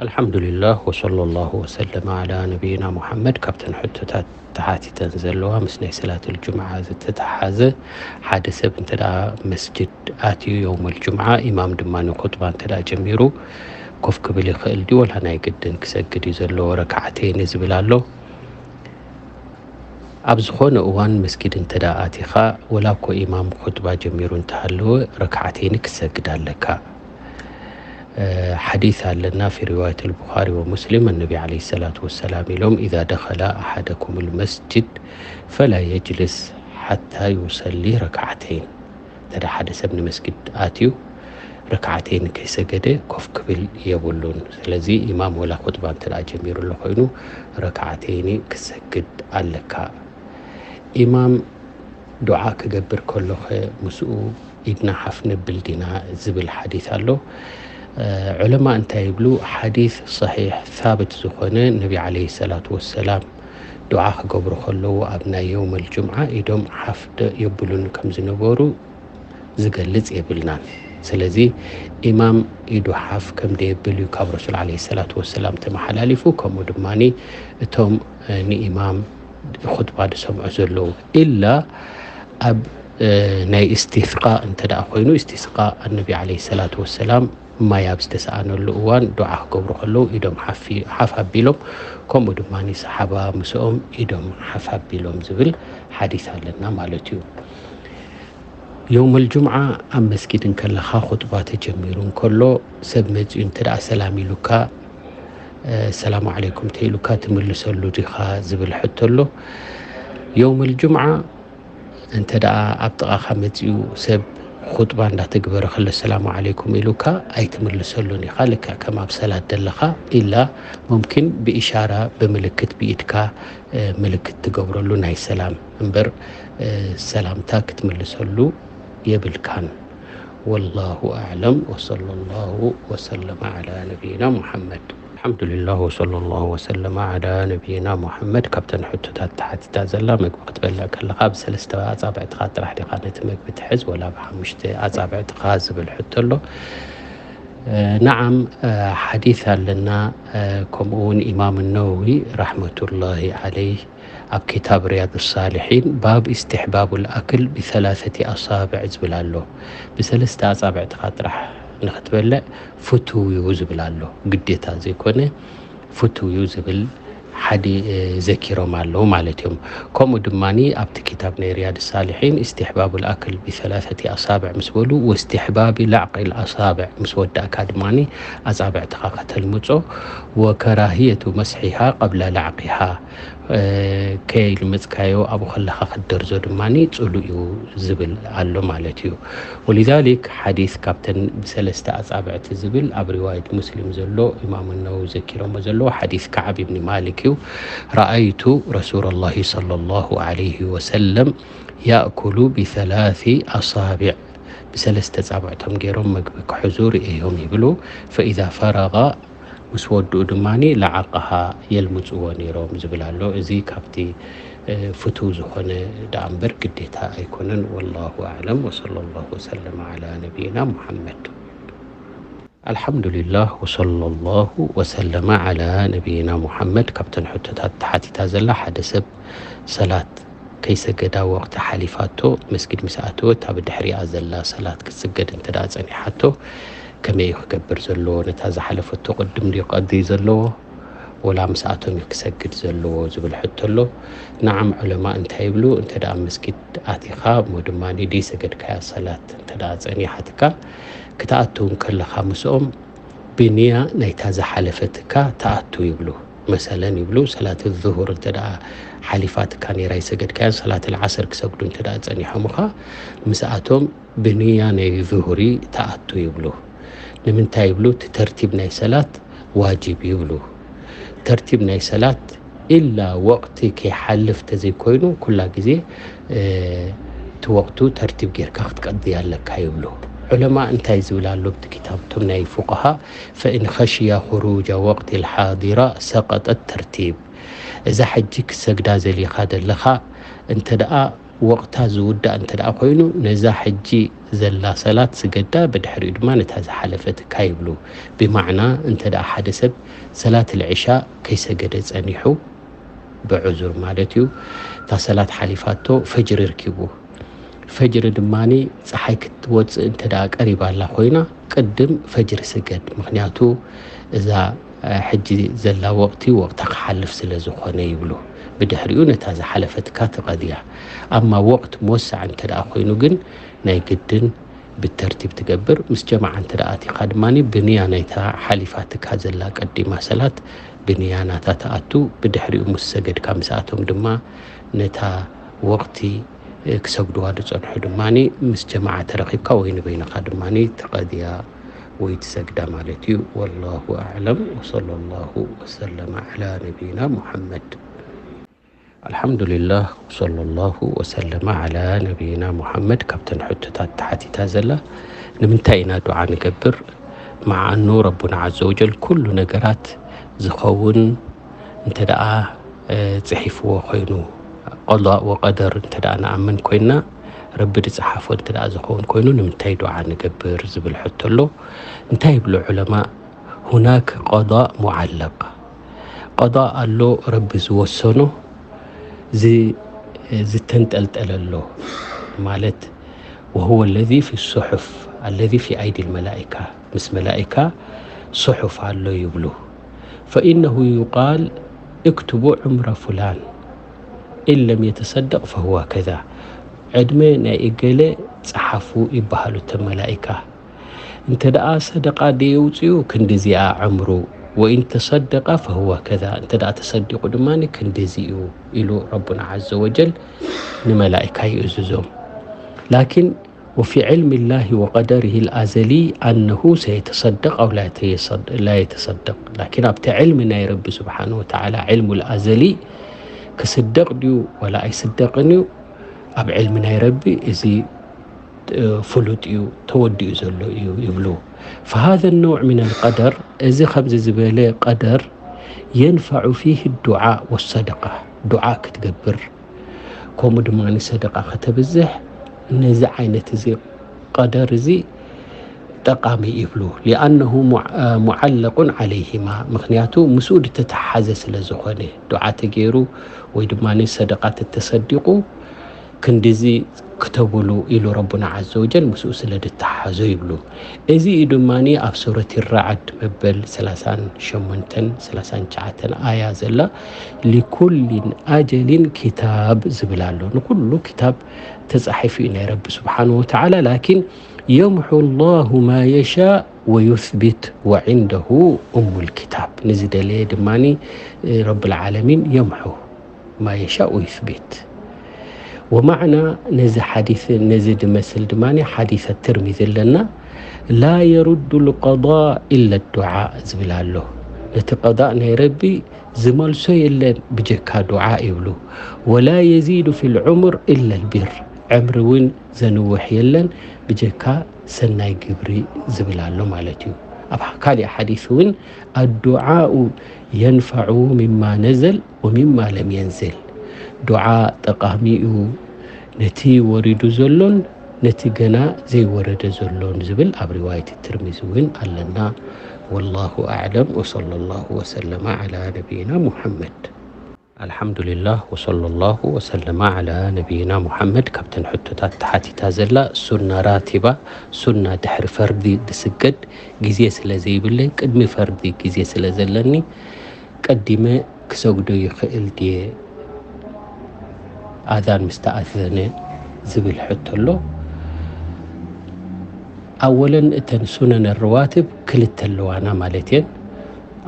ኣልሓምዱሊላህ ወሰለላሁ ወሰለመ ዓላ ነቢይና ሙሓመድ። ካብተን ሕቶታት ተሓቲተን ዘለዋ ምስ ናይ ሰላተል ጁምዓ ዝተተሓዘ፣ ሓደ ሰብ እንተ ደኣ መስጅድ ኣትዩ የውመል ጁምዓ፣ ኢማም ድማ ንኹጥባ እንተ ደኣ ጀሚሩ፣ ኮፍ ክብል ይኽእል ድዩ ወላ ናይ ግድን ክሰግድ እዩ ዘለዎ? ረክዓተይኒ ዝብል ኣሎ። ኣብ ዝኾነ እዋን መስጊድ እንተ ደኣ ኣቲኻ፣ ወላ እኮ ኢማም ኹጥባ ጀሚሩ እንተሃለወ፣ ረክዓተይኒ ክትሰግድ ኣለካ። ሓዲስ ኣለና፣ في رواية البخاري ومسلم، النبي عليه الصلاة والسلام ኢሎም: إذا دخل أحدكم المسجد فلا يجلس حتى يصلي ركعتين። እንተ ሓደ ሰብ ንመስጊድ ኣትዩ፣ ረክዓተይን ከይሰገደ ኮፍ ክብል የብሉን። ስለዚ ኢማም ወላ ኹጥባ እንተ ደኣ ጀሚሩ ኣሎ ኮይኑ፣ ረክዓተይኒ ክሰግድ ኣለካ። ኢማም ዱዓ ክገብር ከሎኸ ምስኡ ኢድና ሓፍ ነብል ዲና ዝብል ሓዲስ ኣሎ። ዑለማ እንታይ ይብሉ? ሓዲስ ሰሒሕ ሳብት ዝኾነ፣ ነቢ ዓለይሂ ሰላቱ ወሰላም ዱዓ ክገብሩ ከለዉ ኣብ ናይ የውመል ጁምዓ ኢዶም ሓፍ ደ-፣ የብሉን ከም ዝነበሩ ዝገልጽ የብልናን። ስለዚ ኢማም ኢዱ ሓፍ ከም ደየብል እዩ ካብ ረሱል ዓለይሂ ሰላቱ ወሰላም ተመሓላሊፉ። ከምኡ ድማኒ እቶም፣ እ፣ ንኢማም ኹጥባ ዝሰምዑ ዘለዉ፣ ኢላ ኣብ፣ እ፣ ናይ ኢስቲስቃ እንተ ደኣ ኮይኑ፣ ኢስቲስቃ ኣነቢ ዓለይሂ ሰላቱ ወሰላም ማይ ኣብ ዝተሰኣነሉ እዋን ዱዓ ክገብሩ ከለዉ ኢዶም ሓፊ-፣ ሓፍ ኣቢሎም፣ ከምኡ ድማኒ ሰሓባ ምስኦም ኢዶም ሓፍ ኣቢሎም ዝብል ሓዲስ ኣለና ማለት እዩ። የውመል ጁምዓ ኣብ መስጊድ እንከለኻ ኹጥባ ተጀሚሩ እንከሎ፣ ሰብ መጺኡ እንተ ደኣ ሰላም ኢሉካ፣ እ፣ ሰላሙ ዓለይኩም ተኢሉካ ትምልሰሉ ዲኻ ዝብል ሕቶ ኣሎ። የውመል ጁምዓ እንተ ደኣ ኣብ ጥቓኻ መጺኡ ሰብ ኹጥባ እንዳተግበረ ከሎ ሰላሙ ዓለይኩም ኢሉካ ኣይትምልሰሉን ኢኻ። ልክዕ ከም ኣብ ሰላት ደለኻ ኢላ ሙምኪን ብኢሻራ፣ ብምልክት ብኢድካ፣ እ፣ ምልክት ትገብረሉ ናይ ሰላም እምበር፣ እ፣ ሰላምታ ክትምልሰሉ የብልካን። ወላሁ ኣዕለም ወሰለላሁ ወሰለመ ዓላ ነቢይና ሙሓመድ። ኣልሓምዱሊላህ ወሰለላሁ ወሰለመ ዓላ ነቢይና ሙሓመድ። ካብተን ሕቶታት ተሓቲታ ዘላ፣ ምግቢ ክትበልዕ ከለኻ ብሰለስተ ኣጻብዕትኻ ጥራሕ ዲኻ ነቲ ምግቢ ትሕዝ ወላ ብሓሙሽተ ኣጻብዕትኻ ዝብል ሕቶ ኣሎ። እ፣ ነዓም፣ እ፣ ሓዲስ ኣለና። እ፣ ከምኡ እውን ኢማም ነወዊ ረሕመቱላሂ ዓለይህ ኣብ ኪታብ ሪያድ ሳሊሒን ባብ ኢስትሕባቡል ኣክል ብሰላሰቲ ኣሳብዕ ዝብል ኣሎ። ብሰለስተ ኣጻብዕትኻ ጥራሕ ንኽትበልዕ ፍቱው እዩ ዝብል ኣሎ። ግዴታ ዘይኮነ ፍቱው እዩ ዝብል ሓዲ፣ እ፣ ዘኪሮም ኣለዉ ማለት እዮም። ከምኡ ድማኒ ኣብቲ ኪታብ ናይ ሪያድ ሳሊሒን ኢስትሕባቡል ኣክል ብሰላሰቲ ኣሳብዕ ምስ በሉ፣ ወስትሕባቢ ላዕቂል ኣሳብዕ ምስ ወዳእካ ድማኒ ኣጻብዕትኻ ከተልምጾ፣ ወከራህየቱ መስሒሃ ቀብለ ላዕቂሃ፣ እ፣ ከይልመጽካዮ ኣብኡ ከለኻ ክትደርዞ ድማኒ ጽሉእ እዩ ዝብል ኣሎ ማለት እዩ። ወሊዛሊክ ሓዲስ ካብተን ብሰለስተ ኣጻብዕቲ ዝብል ኣብ ሪዋየት ሙስሊም ዘሎ፣ ኢማም ነወዊ ዘኪሮሞ ዘለዎ ሓዲስ ከዓብ ኢብኒ ማሊክ እዩ። ረኣይቱ ረሱለላሂ ሰለላሁ ዓለይሂ ወሰለም ያእኩሉ ቢሰላሲ ኣሳቢዕ፣ ብሰለስተ ጻብዕቶም ገይሮም መግቢ ክሕዙ ርእዮም ይብሉ። ፈኢዛ ፈረጋ፣ ምስ ወድኡ ድማኒ ለዓቀሃ የልምጽዎ ነይሮም ዝብል ኣሎ። እዚ ካብቲ፣ እ፣ ፍቱው ዝኾነ ደኣ እምበር ግዴታ ኣይኮነን። ወላሁ ኣዕለም ወሰለላሁ ወሰለመ ዓላ ነቢይና ሙሓመድ። ኣልሓምዱሊላህ ወሰለላሁ ወሰለመ ዓላ ነቢይና ሙሓመድ። ካብተን ሕቶታት ተሓቲታ ዘላ፣ ሓደ ሰብ ሰላት ከይሰገዳ ወቕቲ ሓሊፋቶ መስጊድ ምስ ኣተወት ኣብ ድሕሪኣ ዘላ ሰላት ክትስገድ እንተ ደኣ ጸኒሓቶ ከመይ እዩ ክገብር ዘለዎ? ነታ ዝሓለፈቶ ቅድም ድዩ ቀዲ ዘለዎ ወላ ምስ ኣቶም እዩ ክሰግድ ዘለዎ ዝብል ሕቶ ኣሎ። ነዓም ዑለማ እንታይ ይብሉ? እንተ ደኣ መስጊድ ኣቲኻ እሞ ድማ ደይሰገድካያ ሰላት እንተ ደኣ ጸኒሓትካ ክትኣቱ እንከለኻ ምስኦም ብንያ ናይታ ዝሓለፈትካ ትኣቱ ይብሉ። መሰለን ይብሉ፣ ሰላት ዙሁር እንተ ደኣ ሓሊፋትካ ነይራ ይሰገድካያን ሰላት ልዓስር ክሰግዱ እንተ ደኣ ጸኒሖምኻ ምስኣቶም ብንያ ናይ ዙሁሪ ትኣቱ ይብሉ። ንምንታይ ይብሉ? እቲ ተርቲብ ናይ ሰላት ዋጅብ ይብሉ። ተርቲብ ናይ ሰላት ኢላ ወቕቲ ከይሓልፍ ተዘይኮይኑ ኩላ ግዜ፣ እ፣ እቲ ወቕቱ ተርቲብ ጌርካ ክትቀድያ ኣለካ ይብሉ። ዑለማ እንታይ ዝብል ኣሎ ኣብቲ ክታብ እቶም ናይ ፉቃሃ? ፈኢን ኸሽያ ኹሩጃ ወቕቲ ልሓዲራ ሰቀጠት ተርቲብ። እዛ ሕጂ ክሰግዳ ዘሊኻ ዘለኻ እንተ ደኣ ወቕታ ዝውዳእ እንተ ደኣ ኮይኑ ነዛ ሕጂ ዘላ ሰላት ስገዳ፣ ብድሕሪኡ ድማ ነታ ዝሓለፈትካ ይብሉ። ብማዕና እንተ ደኣ ሓደ ሰብ ሰላት ልዕሻ ከይሰገደ ጸኒሑ፣ ብዕዙር ማለት እዩ፣ እታ ሰላት ሓሊፋቶ፣ ፈጅሪ ርኪቡ። ፈጅሪ ድማ፣ ጸሓይ ክትወጽእ እንተ ደኣ ቀሪባ ኣላ ኮይና፣ ቅድም ፈጅሪ ስገድ። ምኽንያቱ እዛ ሕጂ ዘላ ወቕቲ፣ ወቕታ ክሓልፍ ስለ ዝኾነ ይብሉ። ብድሕሪኡ ነታ ዝሓለፈትካ ትቐድያ። ኣማ ወቕት መወሳዕ እንተ ደኣ ኮይኑ ግን፣ ናይ ግድን ብተርቲብ ትገብር። ምስ ጀማዓ እንተ ደኣ ኣቲኻ ድማ፣ ብንያ ናይታ ሓሊፋትካ ዘላ ቀዲማ ሰላት ብንያ ናታ ትኣቱ። ብድሕሪኡ ምስ ሰገድካ፣ ምስኣቶም ድማ ነታ ወቕቲ ክሰግድዋ ዝጸንሑ ድማ፣ ምስ ጀማዓ ተረኺብካ ወይ ንበይንኻ ድማ ትቐድያ ወይ ትሰግዳ ማለት እዩ። ወላሁ ኣዕለም። ወሰለላሁ ወሰለመ ዐላ ነቢይና ሙሐመድ። ኣልሓምዱሊላህ፣ ወሰለላሁ ወሰለመ ዐላ ነቢይና ሙሐመድ። ካብተን ሕቶታት ተሓቲታ ዘላ፣ ንምንታይ ኢና ዱዓ ንገብር? መዓ ኣኑ ረቡና ዐዘ ወጀል ኩሉ ነገራት ዝኸውን እንተ ደኣ፣ እ፣ ጽሒፍዎ ኮይኑ፣ ቀዳእ ወቀደር እንተ ደኣ ንኣምን ኮይንና፣ ረቢ ዝጸሓፎ እንተ ደኣ ዝኸውን ኮይኑ፣ ንምንታይ ዱዓ ንገብር ዝብል ሕቶ ኣሎ። እንታይ ይብሉ ዑለማ? ሁናክ ቀዳእ ሙዓለቅ። ቀዳእ ኣሎ፣ ረቢ ዝወሰኖ፣ ዝ-፣ ዝተንጠልጠለ ኣሎ ማለት፣ وهو الذي في الصحف الذي في أيدي الملائكة، ምስ መላኢካ ሱሑፍ ኣሎ ይብሉ። فإنه يقال اكتبوا عمر فلان إن لم يتصدق فهو كذا، ዕድመ ናይ እገለ ጸሓፉ ይበሃሉ እቶም መላኢካ። እንተ ደኣ ሰደቃ ደየውጽኡ ክንዲዚኣ ዕምሩ፣ وإن تصدق فهو كذا، እንተ ደኣ ተሰዲቑ ድማ ክንዲዚ እዩ ኢሉ ረቡና ዐዘ ወጀል ንመላኢካ ይእዝዞም። ላኪን وفي علم الله وقدره الأزلي أنه سيتصدق أو لا يتصد-، لا يتصدق. ላኪን ኣብቲ ዕልሚ ናይ ረቢ ስብሓነ ወተዓላ፣ ዕልሙል ኣዘሊ፣ ክስደቕ ድዩ ወላ ኣይስደቕን እዩ፣ ኣብ ዕልሚ ናይ ረቢ እዚ፣ እ፣ ፍሉጥ እዩ፣ ተወዲኡ ዘሎ እዩ ይብሉ። فهذا النوع من القدر፣ እዚ ከምዚ ዝበለ ቀደር፣ ينفع فيه الدعاء والصدقة، ዱዓ ክትገብር፣ ከምኡ ድማ ንሰደቃ ከተብዝሕ፣ ነዚ ዓይነት እዚ ቀደር እዚ ጠቓሚ ይብሉ። لأنه مع-، معلق عليهما، ምኽንያቱ ምስኡ ዝተተሓሓዘ ስለ ዝኾነ፣ ዱዓ ተገይሩ ወይ ድማ ንሰደቃ ተተሰዲቑ፣ ክንዲዚ ክተብሉ ኢሉ ረቡና ዐዘ ወጀል ምስኡ ስለ ዝተሓሓዞ ይብሉ። እዚ እዩ ድማ ኣብ ሱረት ራዕድ መበል ሰላሳን ሸሞንተን ሰላሳን ትሽዓተን ኣያ ዘላ፣ لكل أجل كتاب ዝብል ኣሎ። ንኩሉ ክታብ ተጻሒፉ እዩ ናይ ረቢ ስብሓነ ወተዓላ። ላኪን يمحو الله ما يشاء ويثبت وعنده أم الكتاب። ንዝደለየ ድማ ረብል ዓለሚን يمحو ما يشاء ويثبت. ومعنى ነዚ ሓዲስ፣ ነዚ ዝመስል ድማ ሓዲስ ትርሚዚ ኣለና። لا يرد القضاء إلا الدعاء ዝብል ኣሎ። ነቲ ቀዳእ ናይ ረቢ ዝመልሶ የለን ብጀካ ዱዓ ይብሉ። ولا يزيد في العمر إلا البر، ዕምሪ እውን ዘንውሕ የለን ብጀካ ሰናይ ግብሪ ዝብል ኣሎ ማለት እዩ። ኣብ ካሊእ ሓዲስ እውን الدعاء ينفع مما نزل ومما لم ينزل، ዱዓ ጠቓሚ እዩ ነቲ ወሪዱ ዘሎን ነቲ ገና ዘይወረደ ዘሎን ዝብል ኣብ ሪዋየት ትርሚዚ እውን ኣለና። والله أعلم وصلى الله وسلم على نبينا محمد. ኣልሓምዱሊላህ ወሰለላሁ ወሰለመ ዐላ ነቢይና ሙሐመድ። ካብተን ሕቶታት ተሓቲታ ዘላ ሱና ራቲባ፣ ሱና ድሕሪ ፈርዲ ዝስገድ ግዜ ስለ ዘይብለይ፣ ቅድሚ ፈርዲ ግዜ ስለ ዘለኒ ቀዲመ ክሰግዶ ይኽእል ድየ ኣዛን ምስ ተኣዘነ ዝብል ሕቶ ኣሎ። ኣወለን እተን ሱነን ረዋትብ ክልተ ኣለዋና ማለት እየን።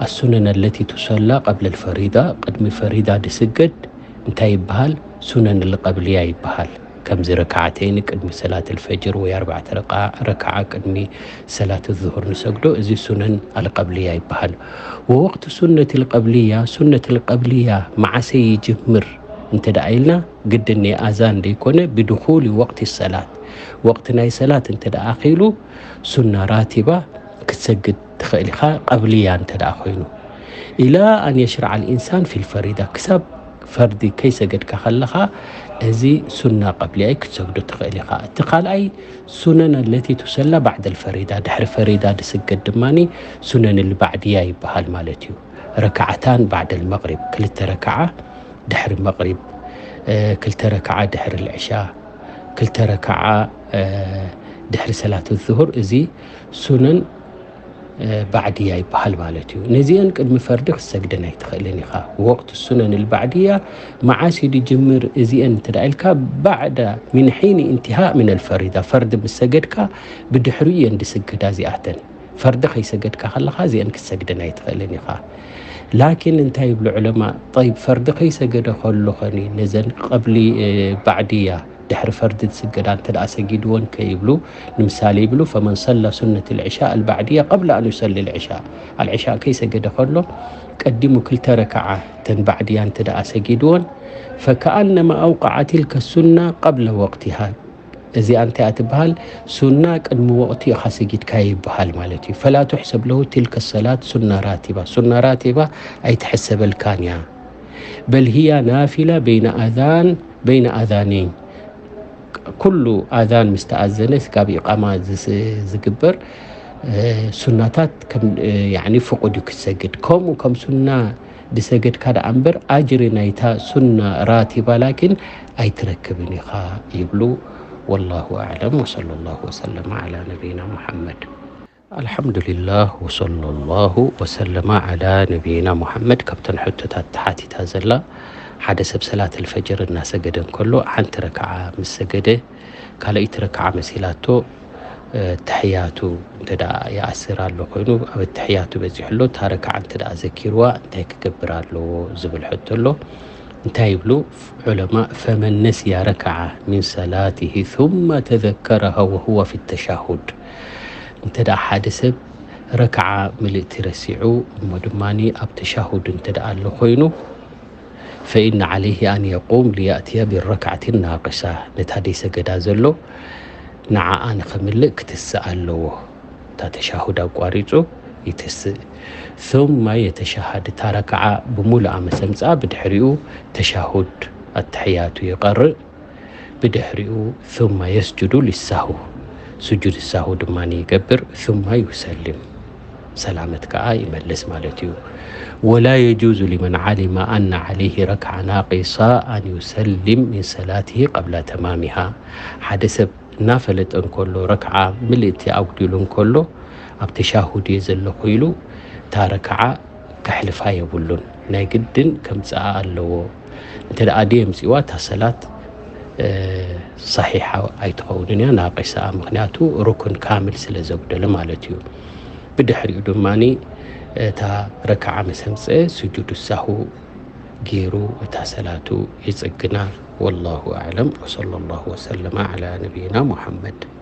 ኣሱነን ኣለቲ ቱሰላ ቀብለ ልፈሪዳ፣ ቅድሚ ፈሪዳ ድስገድ እንታይ ይበሃል? ሱነን ልቀብልያ ይበሃል። ከምዚ ረክዓተይን ቅድሚ ሰላት ልፈጅር ወይ ኣርባዕተ ረቃ-፣ ረክዓ ቅድሚ ሰላት ዙሁር ንሰግዶ፣ እዚ ሱነን ኣልቀብልያ ይበሃል። ወወቅቱ ሱነት ልቀብልያ፣ ሱነት ልቀብልያ መዓሰ ይጅምር እንተ ደኣ ኢልና፣ ግድን ናይ ኣዛን ደይኮነ፣ ብድኹል ወቅቲ ሰላት፣ ወቅቲ ናይ ሰላት እንተ ደኣ ኣኺሉ፣ ሱና ራቲባ ክትሰግድ ትኽእል ኢኻ፣ ቀብልያ እንተ ደኣ ኮይኑ። ኢላ ኣን የሽርዓ ልኢንሳን ፊል ፈሪዳ፣ ክሳብ ፈርዲ ከይሰገድካ ከለኻ፣ እዚ ሱና ቀብልያይ ክትሰግዶ ትኽእል ኢኻ። እቲ ካልኣይ ሱነን ኣለቲ ቱሰላ ባዕደል ፈሪዳ፣ ድሕሪ ፈሪዳ ዝስገድ ድማ ሱነን ልባዕድያ ይበሃል ማለት እዩ። ረክዓታን ባዕደል መቕሪብ፣ ክልተ ረክዓ ድሕሪ መቕሪብ፣ ክልተ ረክዓ ድሕሪ ልዕሻ፣ ክልተ ረክዓ ድሕሪ ሰላት ዙሁር፣ እዚ ሱነን ባዕድያ ይበሃል ማለት እዩ። ነዚአን ቅድሚ ፈርዲ ክትሰግደን ኣይትኽእልን ኢኻ። ወቅት ሱነን ልባዕድያ መዓስ እዩ ድጅምር? እዚአን እንተ ኢልካ፣ ባዕዳ ሚን ሒን ኢንትሃእ ምን ኣልፈሪዳ፣ ፈርዲ ምስ ሰገድካ ብድሕሪኡ እየን ድስግዳ እዚኣተን። ፈርዲ ከይሰገድካ ከለኻ እዚአን ክትሰግደን ኣይትኽእልን ኢኻ። ላኪን እንታይ ይብሉ ዑለማ? ጠይብ፣ ፈርዲ ከይሰገደ ከሎ ኸኒ ነዘን ቀብሊ ባዕድያ ድሕሪ ፈርዲ ዝስገዳ እንተ ደኣ ሰጊድወን ከይብሉ፣ ንምሳሌ ይብሉ፣ ፈመን ሰላ ሱነት ልዕሻ ኣልባዕድያ ቀብለ ኣን ዩሰሊ ልዕሻ፣ ኣልዕሻ ከይሰገደ ከሎ ቀዲሙ ክልተ ረክዓ ተን ባዕድያ እንተ ደኣ ሰጊድወን፣ ፈከኣነማ ኣውቀዓ ትልከ ሱና ቀብለ ወቅቲሃ። እዚኣ እንታይ እያ ትበሃል? ሱና ቅድሚ ወቅቲ ኢኻ ሰጊድካ ይበሃል ማለት እዩ። ፈላ ትሕሰብ ለሁ ትልከ ሰላት ሱና ራቲባ። ሱና ራቲባ ኣይትሕሰበልካን እያ። በል ህያ ናፊላ በይነ ኣዛን በይነ ኣዛነይን፣ ኩሉ ኣዛን ምስ ተኣዘነ ስጋብ ኢቃማ ዝስ- ዝግበር ሱናታት ከም ፍቁድ እዩ ክትሰግድ። ከምኡ ከም ሱና ዝሰገድካ ደኣ እምበር ኣጅሪ ናይታ ሱና ራቲባ ላኪን ኣይትረክብን ኢኻ ይብሉ። ወላሁ ኣዕለም። ወሰለ ላሁ ወሰለመ ዓላ ነቢይና ሙሓመድ። ኣልሓምዱሊላህ ወሰለ ላሁ ወሰለመ ዓላ ነቢይና ሙሓመድ። ካብተን ሕቶታት ተሓቲታ ዘላ፣ ሓደ ሰብ ሰላት ኣልፈጅር እናሰገደ እንከሎ ሓንቲ ረክዓ ምስ ሰገደ፣ ካልኣይቲ ረክዓ መሲላቶ፣ ተሕያቱ እንተ ደኣ ይኣስር ኣሎ ኮይኑ፣ ኣብ ተሕያቱ በፂሑ ኣሎ፣ እታ ረክዓ እንተ ደኣ ዘኪርዋ እንታይ ክገብር ኣለዎ ዝብል ሕቶ ኣሎ። እንታይ ይብሉ ዑለማ? ፈመን ነስያ ረክዓ ሚን ሰላቲሂ ثم ተዘከረሃ ወሁወ ፊ ተሻሁድ። እንተ ደኣ ሓደ ሰብ ረክዓ ምልእቲ ረሲዑ፣ እሞ ድማ ኣብ ተሻሁድ እንተ ደኣ ኣሎ ኮይኑ፣ ፈኢነ ዓለይሂ ኣን የቁም ሊያእትየ ቢረክዓትን ናቅሳ፣ ነታ ደይሰገዳ ዘሎ ንዓኣ ንኸምልእ ክትስእ ኣለዎ። እታ ተሻሁድ ኣቋሪጹ ይትስእ። ثم የተሻሃድ፣ እታ ረክዓ ብሙሉኣ መሰምጻ፣ ብድሕሪኡ ተሻሁድ ኣተሕያቱ ይቐርእ። ብድሕሪኡ ثم የስጁዱ ሊሳሁ፣ ስጁድ ሳሁ ድማ ይገብር። ثم ዩሰሊም፣ ሰላመት ከኣ ይመልስ ማለት እዩ። ወላ የጁዙ ሊመን ዓሊመ ኣነ ዓለይሂ ረክዓ ናቂሳ ኣን ዩሰሊም ሚን ሰላቲሂ ቀብላ ተማሚሃ። ሓደ ሰብ እናፈለጠ እንከሎ፣ ረክዓ ምልእቲ ኣጉዲሉ እንከሎ፣ ኣብ ተሻሁድ እየ ዘለኹ ኢሉ እታ ረክዓ ከሕልፋ የብሉን። ናይ ግድን ከምጽኣ ኣለዎ። እንተ ደኣ ደየምጽእዋ፣ እታ ሰላት ሰሒሓ ኣይትኸውንን እያ፣ ናቂሳ። ምኽንያቱ ሩክን ካምል ስለ ዘጉደለ ማለት እዩ። ብድሕሪኡ ድማ እታ ረክዓ መሰምፀ ስጁድ ሳሁ ገይሩ እታ ሰላቱ ይጽግና። ወላሁ ኣዕለም። ወሰለ ላሁ ወሰለመ ዓላ ነቢይና ሙሓመድ።